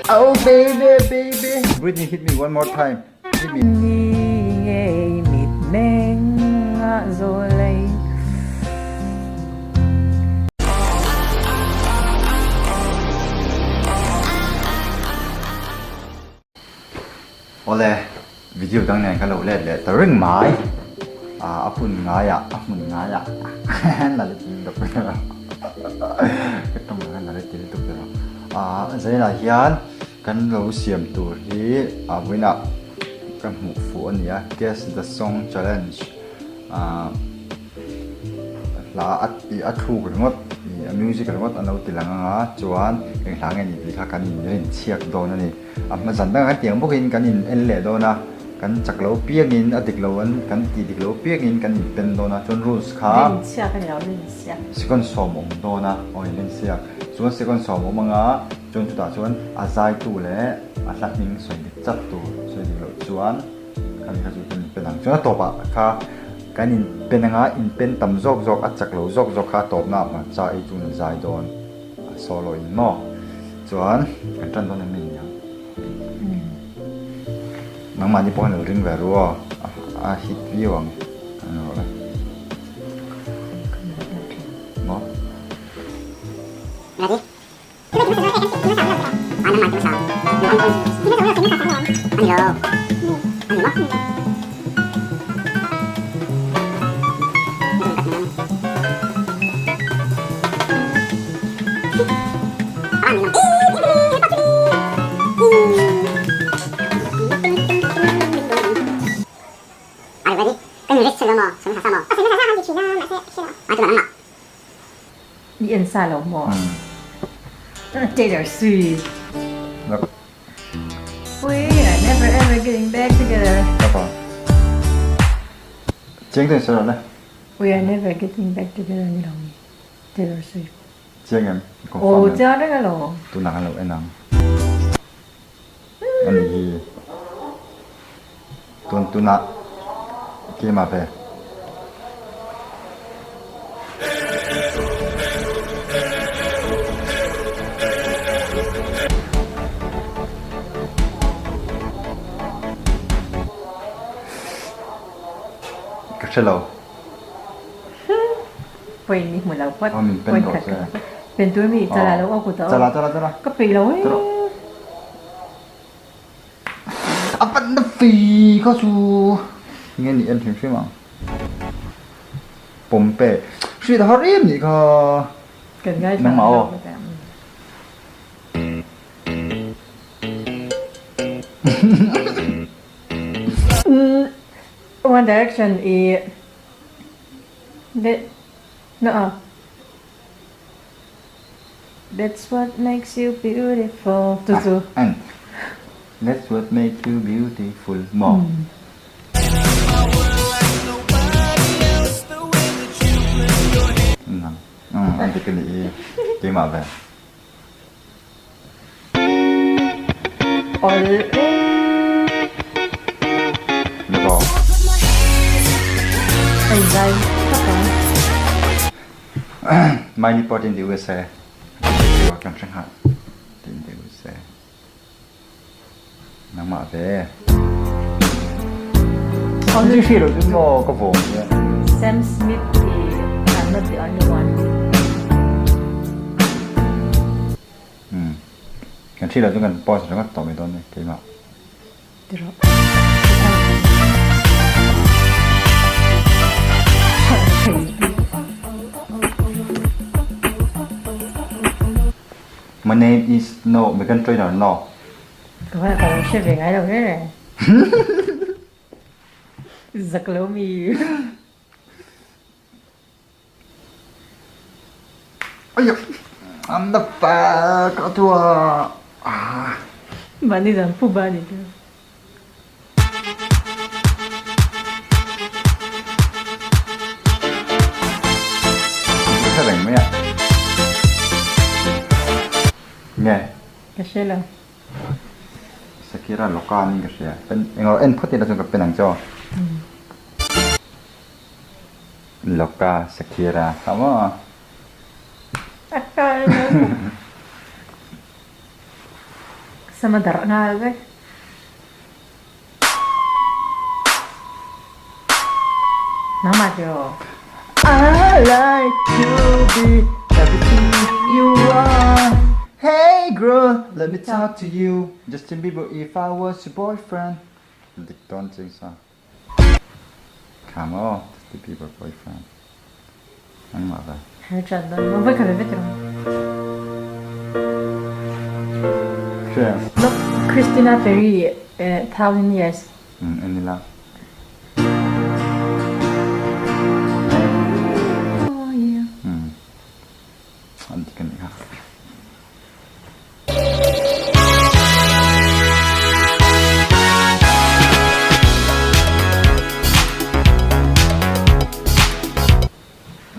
Oh baby baby Britney hit me one more time hit me Awle video dang nen ka lo let leh ta reng mai a hun ngaiah a hmun ngaiah na le til dawk vel a ka tawng ang a na le til dawk vel a zainah hian kan lo siam tur hi a vawiinah ka hmuh fuh a ni a guess the song challenge ah hla a ih a thluk ringawt ih a music ringawt an lo ti lang ang a chuan eng hla nge ni tih kha kan inrinchhiak dawn a ni. A hma zan dangah kan tiang bawkin kan in en leh dawn a, kan chak lo piangin a dik lo an kan tih dik lo piangin kan in pen dawn a, chuan rules kha Rinchhiak a ni lo, rinchhiak. Second sawm awm dawn a, aw in rinchhiak. Chuan second sawm awm anga chuan chutah chuan a zaitu leh a hla hming sawi dik chat tur sawi dik loh chuan khami kha chu kan in pen ang. Chuan a tawpah kha kan in pen anga in pen tam zawk zawk a chak lo zawk zawk kha a tawpna ah hmarcha ei chu an zai dawn. A solo in maw? Chuan kan tan dawn em ni niang? Nangmahni pawh hian lo ring ve ru aw, a hit viau ang an rawh le. Maw? I en sa lo maw? Taylor Swift. We are never ever getting back together. Chiang deuhin sawi rawh le. We are never getting back together ni lo mi Taylor Swift. Chiang em? Confirm em? Aw chiang reng alo. Tunah kan lo en ang. Ani hi tun tunah keimah ve. Ka hre lo. Pawih ni hmu lo phawt. Aw min pen rawh che. Pen tur mi chala lo aw kut a aw. Chala chala chala. Ka peih lo ee. A pan na fi kha chu. Nge ni en hrim hrim ang. Pompe. Hriat a har em nih kha. Kan ngaithla Nangmah aw. One Direction i the no That's what makes you beautiful chu chu. And that's what makes you beautiful maw. An ti ka nih hi keimah ve. Ol Ai zai tak a. Mai ni pawh tin ti USA. Kan hre nghal tin ti USA. Nangmah ve. An hri lo chu maw ka vawm hian. Sam Smith i I'm not the only one. Hmm. Kan hri lo chu kan pause ringawt tawh mai dawn ni keimah. Tiro. My name is no Meghan Trainor no. Ka va ka lo hre ve ngai lo reng reng. Zak lo mi. Aiyo, I'm the fuck ka tua. Ah. Mani zan pu ba ni tu. Ka reng mai a. Nge? Ka hre lo. Shakira Loka niin ka hria. Pen englo en phawt ila chuan ka pen ang che aw. Loka Shakira kha maw? A ka en. Sama darh nghal vek. Nangmah tiraw? I like to be everything you are Hey girl, let me talk to you Justin Bieber if I was your boyfriend Dik tawn ching sa. Kha maw Justin Bieber boyfriend Nangmah ve. Har chan dawn maw? Voi khat ve tiraw? Hre. Look, Christina Perri Thousand Years. En ila. An dik anih kha.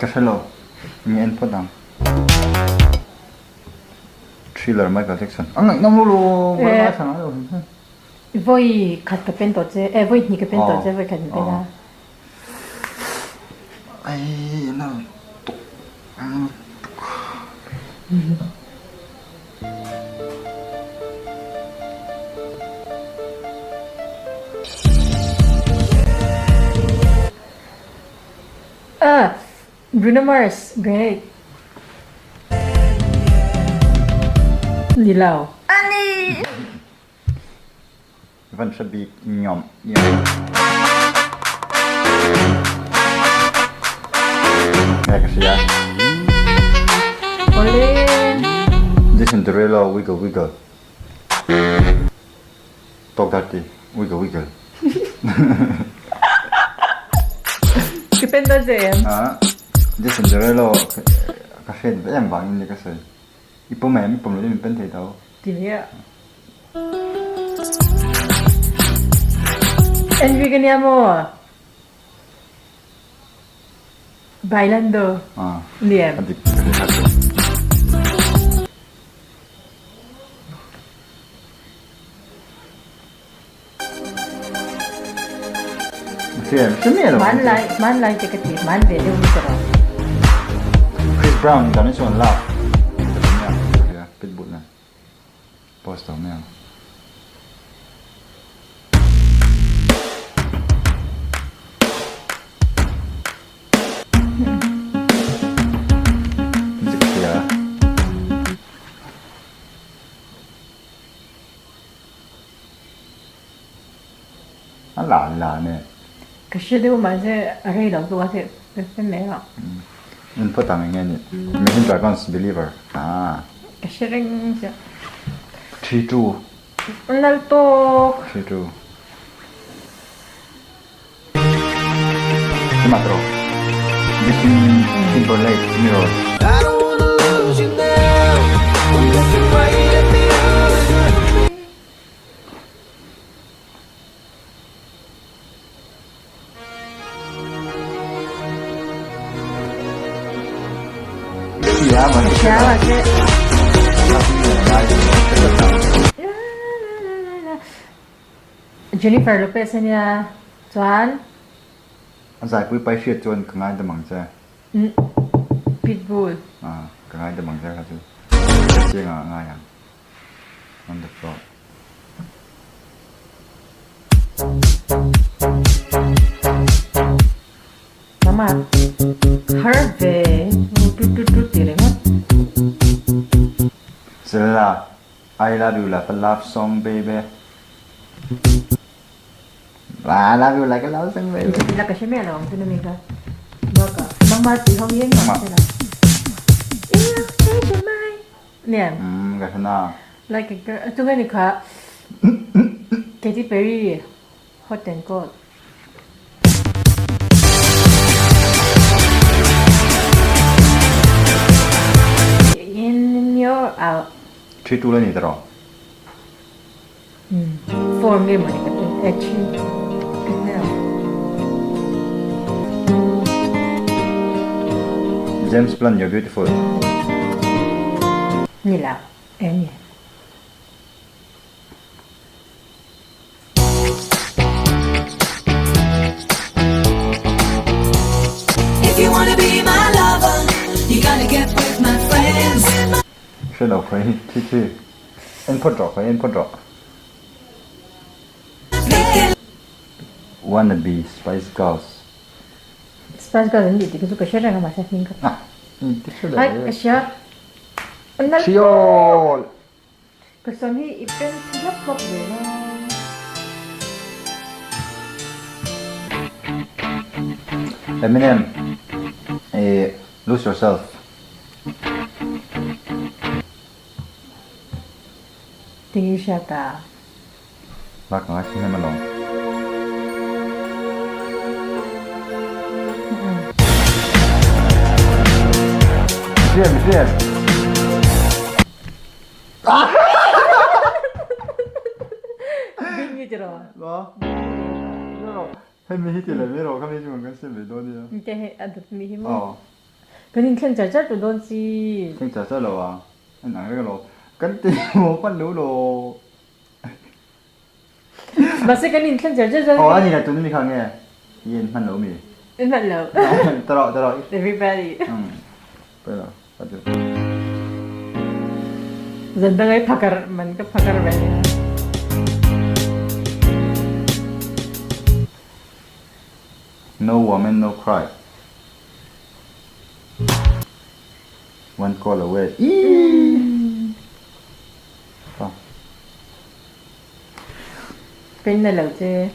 Ka hre lo. Mi en phawt ang. Thriller Michael Jackson. A ngaihnawm lo lo. Voi khat ka pen tawh che, eh voi hnih ka pen tawh che, voi khat in pen a. Ai na tuk. Bruno Mars, great. Ni lo. Ani! Van hre bik nyom nyom. Nghe ka hria. Ole. Jason Derulo wiggle wiggle. Talk dirty wiggle wiggle. Ka pen ta che em. Ah, Jason Derulo ka hriat em vangin ni ka sawi. I pawm em? I pawm lo in min pen thei tho. Ti nia. Enrique nia maw? Bailando. Ah. Lian. A dik ka dik chu. Hriam hriam miah lo. Man lai man lai te ka ti man ve deuh ni ka ro. Chris Brown dan hi chuan love. Pitbull na. Post tawh mai ang. Zik hria. A la la ne. Ka hre deuh mahse a rei lo tuk a theih fe mai a. In phawt ang enge nih? Imagine Dragons Believer. Ah. Ka hre reng chiah. 3-2. Nal tawk. 3-2. Keimah tawh. Justin Timberlake Mirror. I don't wanna lose you now. I'm looking right at the other. Jennifer Lopez a nia chuan. A zaipui pai hriat chuan ka ngaidam ang che. Pitbull. Ka ngaidam ang che kha chu. Ka chiang ah ngai ang. On the floor. Mama, har ve tu tu tu ti ringawt. Zella, I love you like a love song baby. I love you like a love song baby. La ka hre miah lo ang chu na mi kha. Bakah nangmah tui ho hi engmah hre lo. Nia. Umm ka hre na. Like a girl chu nge ni kha Katy Perry Hot and Cold. In your out. 3-2 la ni ta rawh. Umm form nge mawni ka ti e thin ka hre lo. James Blunt you're beautiful. Ni lo e ni. If you wanna be my lover, you gotta get with my friends. Hre lo khawi 3-3. En phawt rawh, khawi en phawt rawh. Wanna be Spice Girls. Spice Girls an tih tih kha chu ka hre reng a mahse hming kha. Ah, ti hre lo. Ai, ka hria. Thiol! Ka sam hi i pen thla hlap hlap zel a. Eminem, eh, Lose Yourself. Tinge i hriat a? Bak ka ngaithla hnem alawm. Hriat hriat. Bing i ti rawh. Maw? Hemi hi ti leh mai rawh kha mi chu kan siam ve dawn nia. Te hei a dawt mi hi maw? Kan inthleng char char tawh dawn chi. Thleng char char lo a. An ang reng alawm. Kan ti maw hman lo law. Mahse kan inthleng char char chuan. Aw a ni la tun mi kha nge i en hman lo mi? En hman lo. Ta rawh ta rawh. Everybody. Umm pawi lo ka ti. Zan dang ai phakar man ka phakar ve nia. No woman no cry. One call away. Iiii. Pa. Pen na lo che.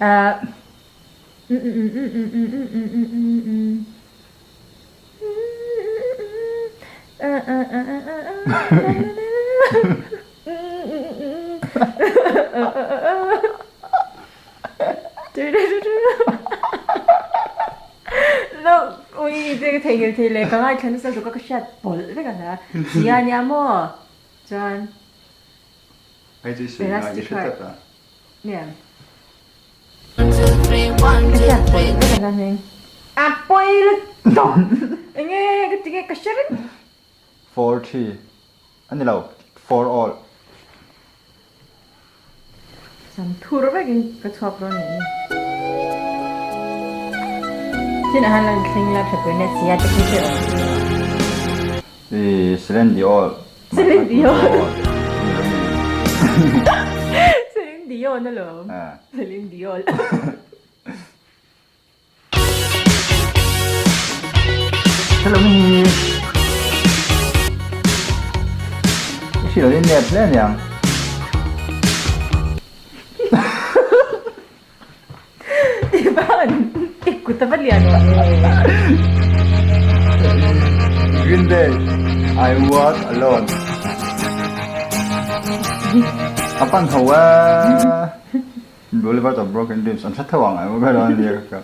Ah. Ui te ka theihnghilh thei leh ka ngaithla nasa lutuk a ka hriat pawlh vek a hla sia nia maw chuan elastic heart nia ka hriat pawlh vek a hla hming a pawi lutuk enge ka ti nge ka hre reng. 4 3 A ni lo, for all. Sam thur vekin ka chhuak dawn nih ni. Chin ah han lo inthleng ila tha tur nia sia te khi hre awm si. I Celine Dion. Celine Dion. Celine Dion alawm. Celine Dion. Hello mi Hi lo in nep hle aniang. Ivan, i kut a va lian awm e. Green Day, I walk alone. A pan ho a. Boulevard of Broken Dreams an hre tho ang emaw ber a nia ka.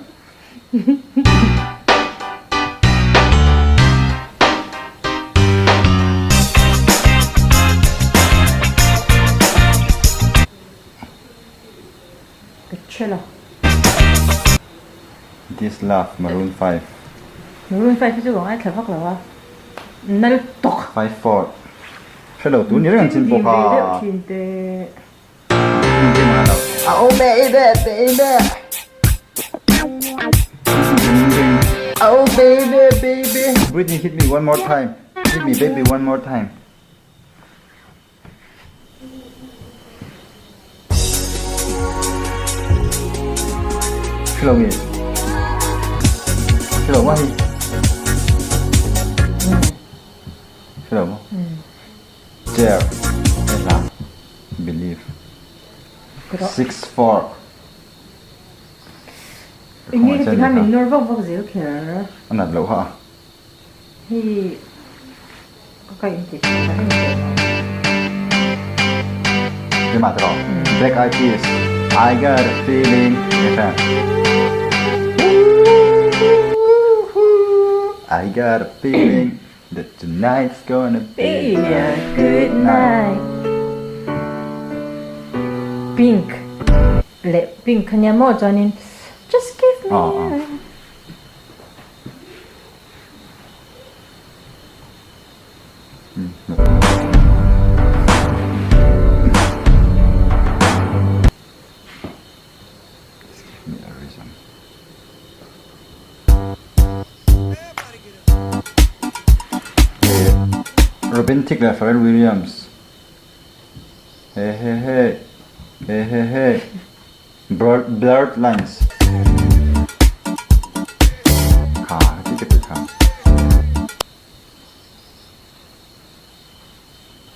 Ka hre lo. This Love, Maroon 5. Maroon 5 hi chu ka ngaithla vak lo a. Nal tawk. 5 4. Hre lo tu ni reng chin pawh kha. Ding ve deuh thin teh. Oh baby baby Oh baby baby Britney hit me one more time Hit me baby one more time Hello me Hello ma hi Hello ma Chair hla Believe 6 4 Enge ka ti khan min nawr vak vak zel kher. A nat loh ha. Hei ka ka in ti tha reng tawh lo. Keimah te rawh. Black Eyed Peas I got a feeling I got a feeling That tonight's gonna be a good night. Pink leh pink kha nia maw chuanin just give me a Just give me a reason. Robin Thicke leh Pharrell Williams. He he he. He he he. Blurred Lines. Kha ti te kha.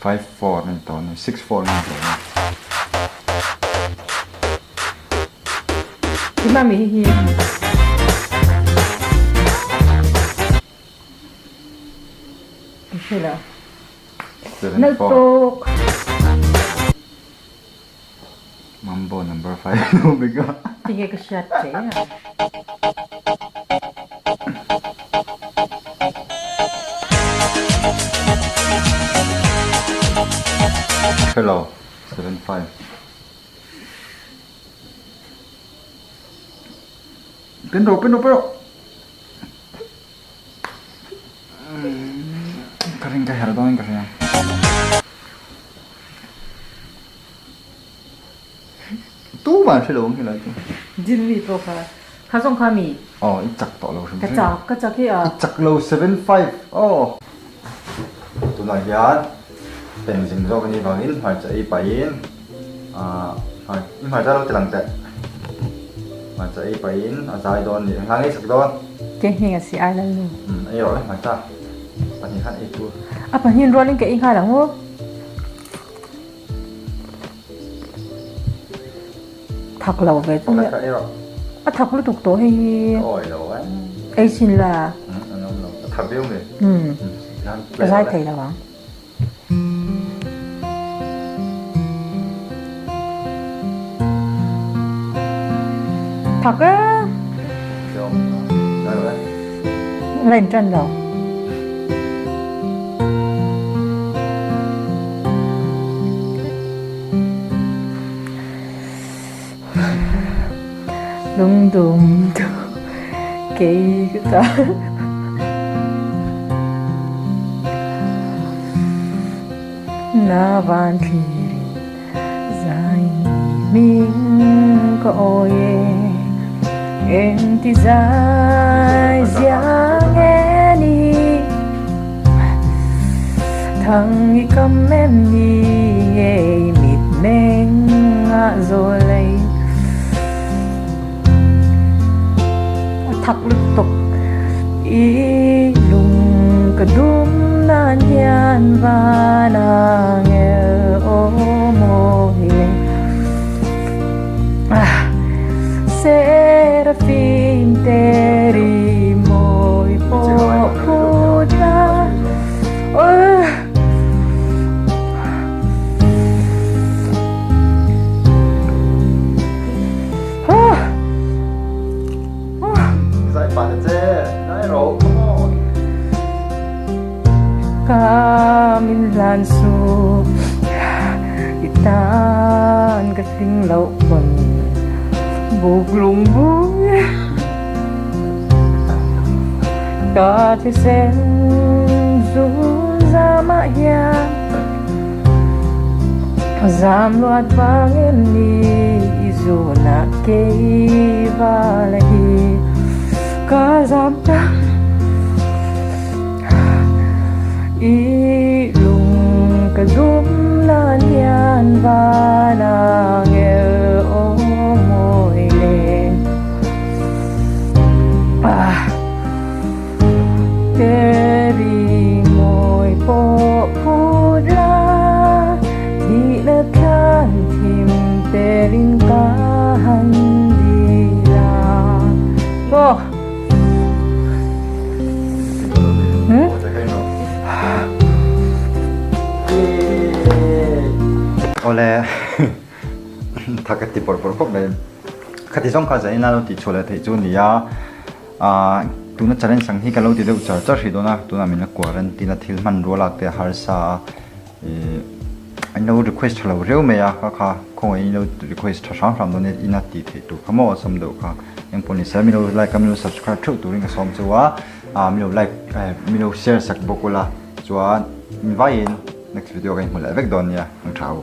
5 4 ni to ni 6 4 ni to ni. Ti mami hi hi. 7 4. Mambo number 5 no big. Tinge ka hriat che a. Hello 7 5. Pin ro pin ro pin ro. Ka ring ka her dawn in ka hria. Tu man hre lo ang helai chu. Jimmy pawh kha kha zawng kha mi. Aw i chak tawh lo hrim hrim. Ka chak ka chak hi a. I chak lo 75 aw. Tunah hian pen zing zawk anih vangin hmarcha ei pahin ah hmarcha lo ti lang teh. Hmarcha ei pahin a zai dawn a ni. Hla ngei sak dawn. Ke hming a si ai lal nu. Umm ei rawh le hmarcha pahnih khan ei tur. A pahnih rualin ka ei nghal ang u. Thak lo ve chu nia. A thak lutuk tawh hei hi. Awi lo e. Ei chin la. An awm lo. A thak viau nge. Umm. Ka zai thei lo ang. Thak e. La in tan lo. Lungdum tu kei ka ta. Na van thlirin zai min ka awi e Eng ti zai zia nge ni Thang i kam em ni nge i mit meng a zawl ei A thak lutuk i lung ka dum nan hian van a ngel aw mawi le Seraphim te ri mawi pawh phut la Ka min hlan suh i tan ka tling loh pawn buk lung bui ka thisen zun zam ah hian zam luat vang em ni i zun ah kei val hi ka zam ta. I lung ka dum nan hian van a ngel aw mawi le. Teri mawi pawh phut la, thihna thlan thim telin ka han dil a. Awle tha ka ti bawrh bawrh khawp mai. Khati zawng kha zanin a lo tih chhuah leh theih chu a ni a, ah tuna challenge ang hi ka lo ti deuh char char hrih dawn a, tunah min la quarantine a thil hmanrua lak te a harsa a, ih an lo request tha lo riau mai a, kha kha khawngaih in lo request tha hram hram dawn nia ina tih theih tur kha maw awlsam deuh kha. Engpawh ni se mi lo like a mi lo subscribe theuh turin ka sawm chu a, ah mi lo like eh mi lo share sak bawk ula chuan mi vaiin next video ka inhmu leh vek dawn nia ang tha u.